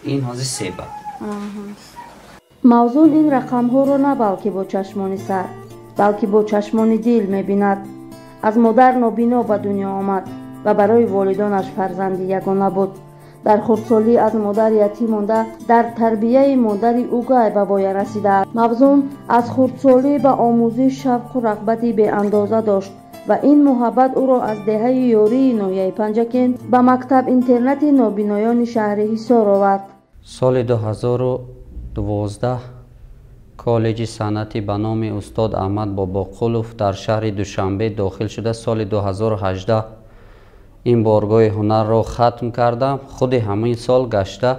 Ин ҳозир се банд. Мавзун ин рақамҳоро на балки бо чашмони сар, балки бо чашмони дил мебинад. Аз модар нобино ба дунё омад ва барои волидонаш фарзанди ягона буд. Дар хурдсолӣ аз модар ятим монда, дар тарбияи модари угай ба воя расидааст. Мавзун аз хурдсолӣ ба омӯзиш шавқу рағбати беандоза дошт ва ин муҳаббат ӯро аз деҳаи ёрии ноҳияи Панҷакент ба мактаб-интернати нобиноёни шаҳри Ҳисор овард. Соли 2012 коллеҷи санъатӣ ба номи устод Аҳмад Бобоқулов дар шаҳри Душанбе дохил шуда, соли 2018 ин боргоҳи ҳунарро хатм кардам. Худи ҳамин сол гашта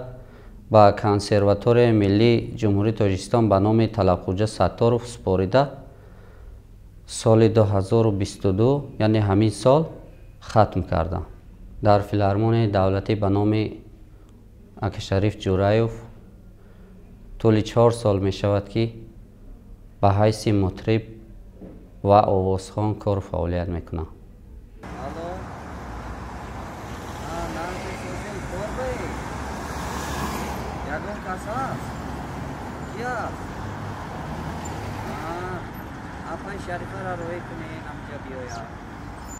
ба консерваторияи миллии Ҷумҳурии Тоҷикистон ба номи Талабхӯҷа Сатторов супорида, соли 2022, яъне ҳамин сол хатм кардам. Дар филармонияи давлатӣ ба номи Акашариф Ҷураев тӯли 4 сол мешавад, ки ба ҳайси мутриб ва овозхон кору фаъолият мекунам.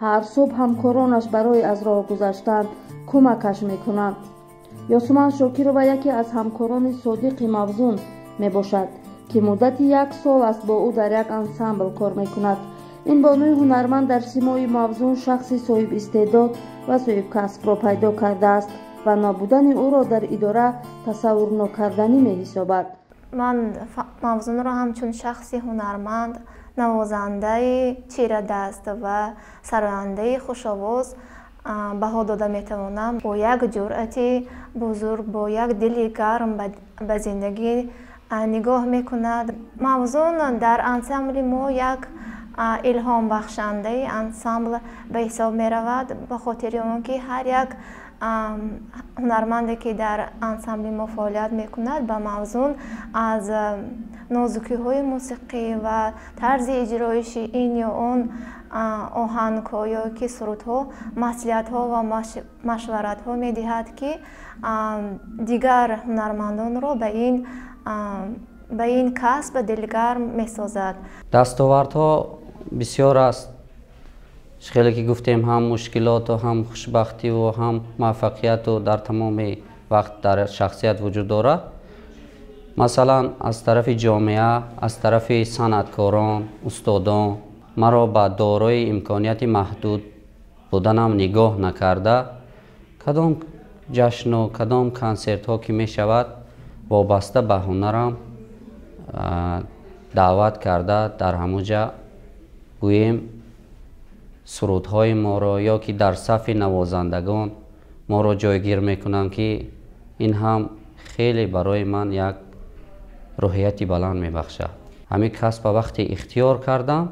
Ҳар субҳ ҳамкоронаш барои аз роҳ гузаштан кӯмакаш мекунанд. Ёсуман Шокирова яке аз ҳамкорони содиқи Мавзун мебошад, ки муддати 1 сол аст бо ӯ дар як ансамбл кор мекунад. Ин бонуи ҳунарманд дар симои Мавзун шахси соҳибистеъдод ва соҳибкасбро пайдо кардааст ва набудани ӯро дар идора тасаввурнокарданӣ меҳисобад. Ман Мавзунро ҳамчун шахси ҳунарманд, навозандаи чирадаст ва сарояндаи хушовоз баҳо дода метавонам. Бо як ҷуръати бузург, бо як дили гарм ба зиндагӣ нигоҳ мекунад. Мавзун дар ансамбли мо як илҳомбахшандаи ансамбл ба ҳисоб меравад, ба хотири он ки ҳар як ҳунарманде ки дар ансамбли мо фаъолият мекунад, ба Мавзун аз нозукиҳои мусиқӣ ва тарзи иҷроиши ин ё он оҳангҳо ё ки сурудҳо маслиҳатҳо ва машваратҳо медиҳад, ки дигар ҳунармандонро ба ин касб дилгарм месозад. Дастовардҳо бисёр аст. Хеле ки гуфтем, ҳам мушкилоту ҳам хушбахтиву ҳам муваффақияту дар тамоми вақт дар шахсият вуҷуд дорад. Масалан, аз тарафи ҷомеа, аз тарафи санъаткорон, устодон маро ба дорои имконияти маҳдуд буданам нигоҳ накарда, кадом ҷашну кадом консертҳо ки мешавад, вобаста ба ҳунарам даъват карда, дар ҳамон ҷа гӯем сурудҳои моро ё ки дар сафи навозандагон моро ҷойгир мекунанд, ки ин ҳам хеле барои ман як рӯҳияти баланд мебахшад. Ҳамин касба вақте ихтиёр кардам,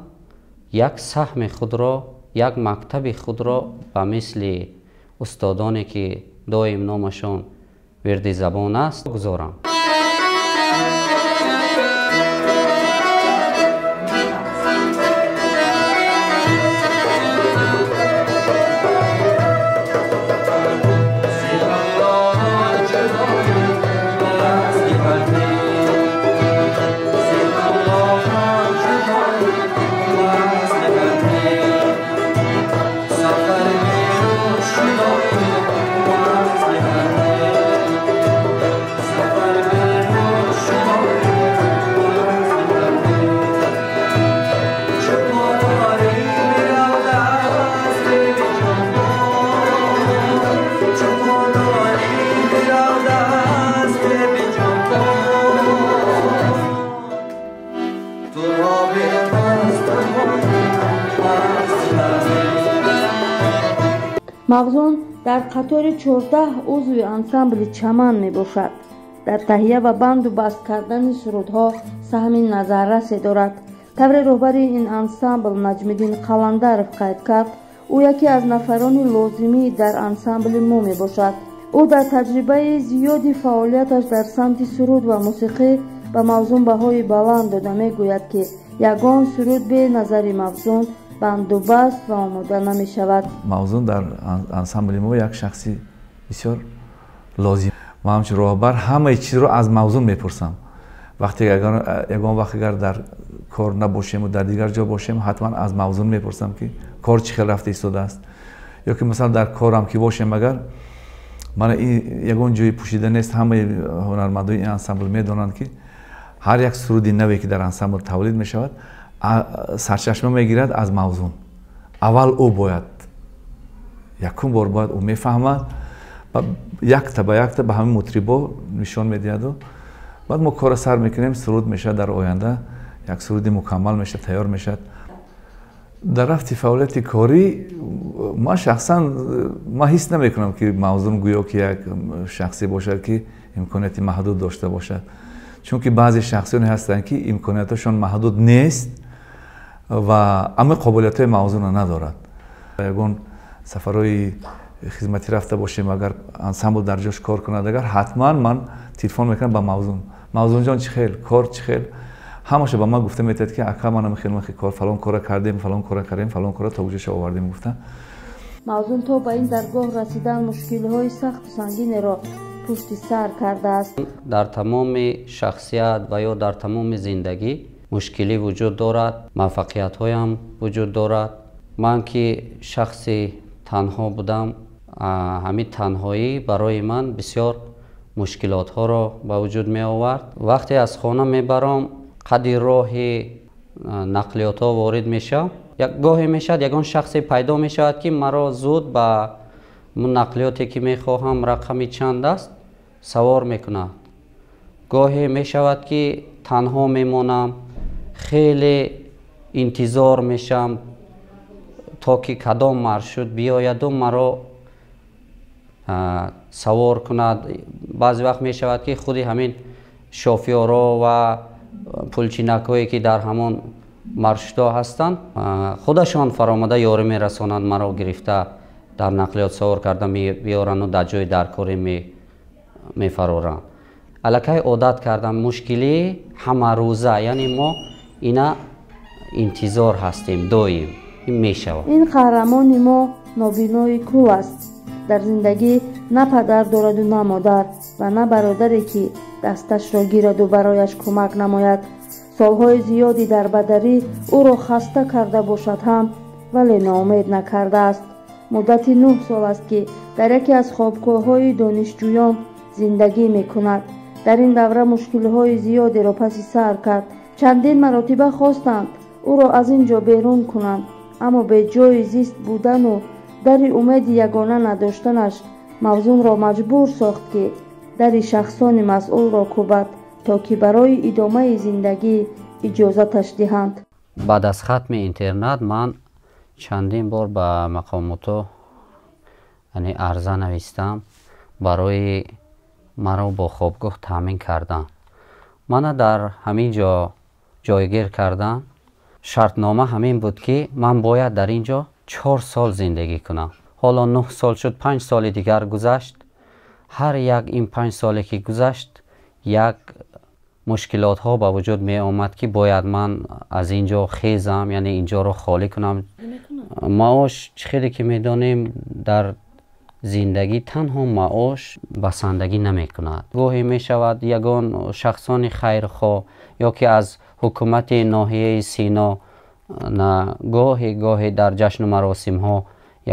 як саҳми худро, як мактаби худро ба мисли устодоне ки доим номашон вирди забон аст гузорам. Мавзун дар қатори 14 узви ансамбли Чаман мебошад. Дар таҳия ва банду баст кардани сурудҳо саҳми назаррасе дорад. Тавре роҳбари ин ансамбл Наҷмиддин Қаландаров қайд кард, ӯ яке аз нафарони лозимӣ дар ансамбли мо мебошад. Ӯ дар таҷрибаи зиёди фаъолияташ дар самти суруд ва мусиқӣ ба Мавзун баҳои баланд дода мегӯяд, ки ягон суруд бе назари Мавзун бандубаст ва омода намешавад. Мавзун дар ансамбли мо як шахси бисёр лозим. Ман ҳамчун роҳбар ҳамаи чизро аз Мавзун мепурсам. Вақте ягон вақт агар дар кор набошему дар дигар ҷо бошем, ҳатман аз Мавзун мепурсам, ки кор чӣ хел рафта истодааст. Ё ки масалан дар корам ки бошем, агар мана ягон ҷои пӯшида нест, ҳамаи ҳунармандои ин ансамбл медонанд, ки ҳар як суруди наве, ки дар ансамбл тавлид мешавад, сарчашма мегирад аз Мавзун. Аввал ӯ бояд, якум бор бояд ӯ мефаҳмад, якта ба якта ба ҳамин мутрибо нишон медиҳаду баъд мо корро сар мекунем. Суруд мешавад, дар оянда як суруди мукаммал мешавад, тайёр мешавад. Дар рафти фаъолияти корӣ ман шахсан ман ҳис намекунам, ки Мавзун гӯё ки як шахсе бошад, ки имконияти маҳдуд дошта бошад, чунки баъзе шахсоне ҳастанд, ки имконияташон маҳдуд нест ва аммо қобилиятҳои Мавзунро надорад. Ягон сафарҳои хизматӣ рафта бошем, агар ансамбл дар ҷош кор кунад, агар ҳатман ман телефон мекунам ба Мавзун: «Мавзунҷон, чӣ хел кор, чӣ хел?» Ҳамаша ба ман гуфта метавад, ки ака, ман хел кор, фалон кора кардем, фалон кора кардем, фалон кора то куҷоша овардем, гуфта. Мавзун то ба ин даргоҳ расидан мушкилиҳои сахту сангинеро пушти сар кардааст. Дар тамоми шахсият ва ё дар тамоми зиндагӣ мушкилӣ вуҷуд дорад, муваффақиятҳоям вуҷуд дорад. Ман ки шахси танҳо будам, ҳамин танҳоӣ барои ман бисёр мушкилотҳоро ба вуҷуд меовард. Вақте аз хона мебаром, қадри роҳи нақлиётҳо ворид мешавам, гоҳе мешавад, ягон шахсе пайдо мешавад, ки маро зуд ба нақлиёте, ки мехоҳам, рақами чанд аст, савор мекунад. Гоҳе мешавад, ки танҳо мемонам, хеле интизор мешавам, то ки кадом маршрут биёяду маро савор кунад. Баъзе вақт мешавад, ки худи ҳамин шофёрҳо ва пулчинакҳое, ки дар ҳамон маршрутҳо ҳастанд, худашон фаромада ёрӣ мерасонанд, маро гирифта дар нақлиёт савор карда биёрану дар ҷои даркорӣ мефароранд. Аллакай одат кардам. Мушкилӣ ҳамарӯза, яъне мо ина интизор ҳастем, доим ин мешавад. Ин қаҳрамони мо нобинои кӯл аст. Дар зиндагӣ на падар дораду, на модар ва на бародаре, ки дасташро гираду барояш кӯмак намояд. Солҳои зиёди дарбадарӣ ӯро хаста карда бошад ҳам, вале ноумед накардааст. Муддати 9 сол аст, ки дар яке аз хобгоҳҳои донишҷӯён зиндагӣ мекунад. Дар ин давра мушкилиҳои зиёдеро паси сар кард. Чандин маротиба хостанд ӯро аз ин ҷо берун кунанд, аммо беҷои зист будану дари умеди ягона надоштанаш Мавзунро маҷбур сохт, ки дари шахсони масъулро кӯбад, то ки барои идомаи зиндагӣ иҷозаташ диҳанд. Баъд аз хатми интернат ман чандин бор ба мақомотҳо, яъне арза навистам барои маро бо хобгоҳ таъмин кардан. Мана дар ҳамин ҷо ҷойгир кардан. Шартнома ҳамин буд, ки ман бояд дар ин ҷо 4 сол зиндагӣ кунам. Ҳоло 9 сол шуд, 5 соли дигар гузашт. Ҳар як ин 5 соле ки гузашт, як мушкилотҳо ба вуҷуд меомад, ки бояд ман аз ин ҷо хезам, яъне инҷоро холӣ кунам. Маош, чӣ хеле ки медонем, дар зиндагӣ танҳо маош басандагӣ намекунад. Гоҳе мешавад, ягон шахсони хайрхоҳ ё ки аз ҳукумати ноҳияи Сино гоҳе гоҳе дар ҷашну маросимҳо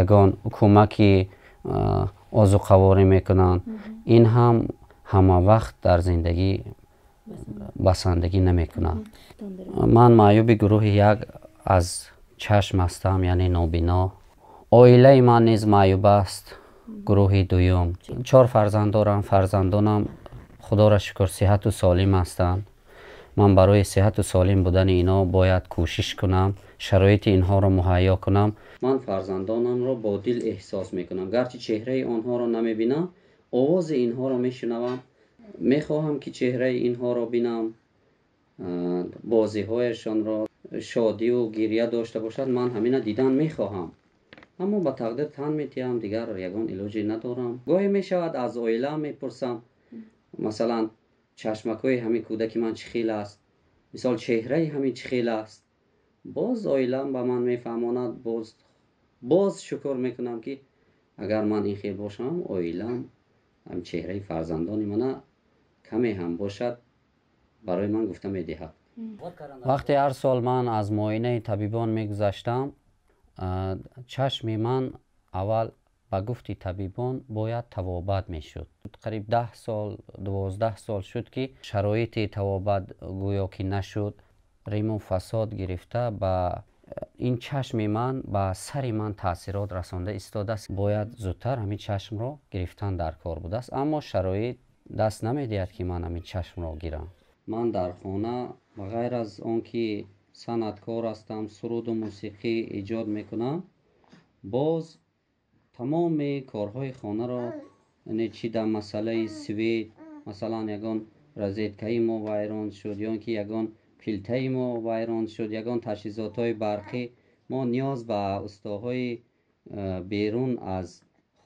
ягон кӯмаки озуқаворӣ мекунанд. Ин ҳам ҳама вақт дар зиндагӣ басандагӣ намекунад. Ман маъюби гурӯҳи як аз чашм ҳастам, яъне нобино. Оилаи ман низ маъюб аст, гурӯҳи дуюм. Чор фарзанд дорам. Фарзандонам, худоро шукр, сиҳату солим ҳастанд. Ман барои сиҳату солим будани ино бояд кӯшиш кунам, шароити инҳоро муҳайё кунам. Ман фарзандонамро бо дил эҳсос мекунам. Гарчи чеҳраи онҳоро намебинам, овози инҳоро мешунавам. Мехоҳам, ки чеҳраи инҳоро бинам, бозиҳояшонро, шодию гирья дошта бошад. Ман ҳамина дидан мехоҳам, аммо ба тақдир тан метиҳам, дигар ягон илоҷе надорам. Гоҳе мешавад, аз оилаам мепурсам, масалан, чашмакҳои ҳамин кӯдаки ман чӣ хел аст, мисол, чеҳраи ҳамин чӣ хел аст. Боз оилаам ба ман мефаҳмонад. Боз шукр мекунам, ки агар ман ин хел бошам, оилаам Ҳамин чеҳраи фарзандони мана каме ҳам бошад, барои ман гуфта медиҳад. Вақте ҳар сол ман аз муоинаи табибон мегузаштам, чашми ман аввал ба гуфти табибон бояд табобат мешуд. Қариб 10 сол, 12 сол шуд, ки шароити табобат гӯё ки нашуд. Риму фасод гирифта ба ин чашми ман, ба сари ман таъсирот расонда истодааст. Бояд зудтар ҳамин чашмро гирифтан дар кор будааст, аммо шароит даст намедиҳад, ки ман ҳамин чашмро гирам. Ман дар хона, ба ғайр аз он ки санъаткор ҳастам, суруду мусиқӣ эҷод мекунам, боз тамоми корҳои хонаро, яъне чӣ дар масъалаи свет, масалан, ягон розеткаи мо вайрон шуд ё ин ки ягон плитаи мо вайрон шуд, ягон таҷҳизотҳои барқӣ, мо ниёз ба устоҳои берун аз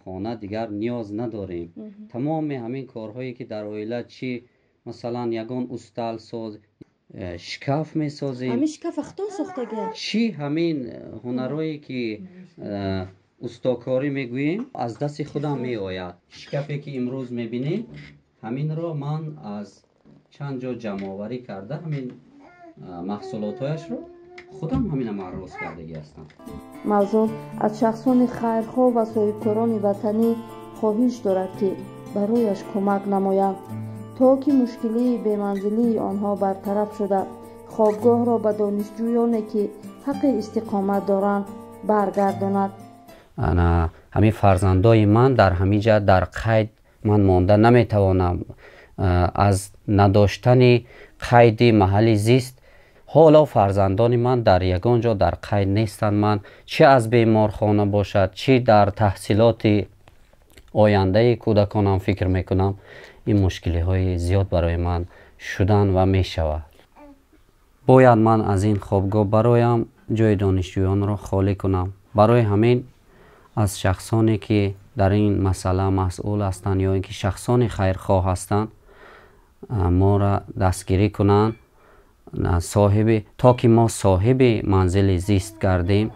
хона дигар ниёз надорем. Тамоми ҳамин корҳое ки дар оила, чӣ масалан ягон усталсоз, шкаф месозем. Ҳамин шкаф худтон сохтагия? Чӣ ҳамин ҳунарҳое ки устокорӣ мегӯем, аз дасти худам меояд. Шкафе ки имрӯз мебинем, ҳаминро ман аз чанд ҷо ҷамъоварӣ карда, ҳамин маҳсулотҳояшро худам ҳамина рост кардагӣ ҳастам. Мавзун аз шахсони хайрхоҳ ва соҳибкорони ватанӣ хоҳиш дорад, ки барояш кӯмак намоянд, то ки мушкилии беманзилии онҳо бартараф шуда, хобгоҳро ба донишҷӯёне, ки ҳаққи истиқомат доранд, баргардонад. Ана ҳамин фарзандои ман дар ҳамин ҷа дар қайд ман монда наметавонам аз надоштани қайди маҳалли зист. Ҳоло фарзандони ман дар ягон ҷо дар қайд нестанд. Ман чӣ аз беморхона бошад, чӣ дар таҳсилоти ояндаи кӯдаконам фикр мекунам, ин мушкилиҳои зиёд барои ман шудан ва мешавад. Бояд ман аз ин хобгоҳ бароям, ҷои донишҷӯёнро холӣ кунам. Барои ҳамин аз шахсоне, ки дар ин масъала масъул ҳастанд ё ин ки шахсони хайрхоҳ ҳастанд, моро дастгирӣ кунанд, соҳиби то ки мо соҳиби манзили зист гардем.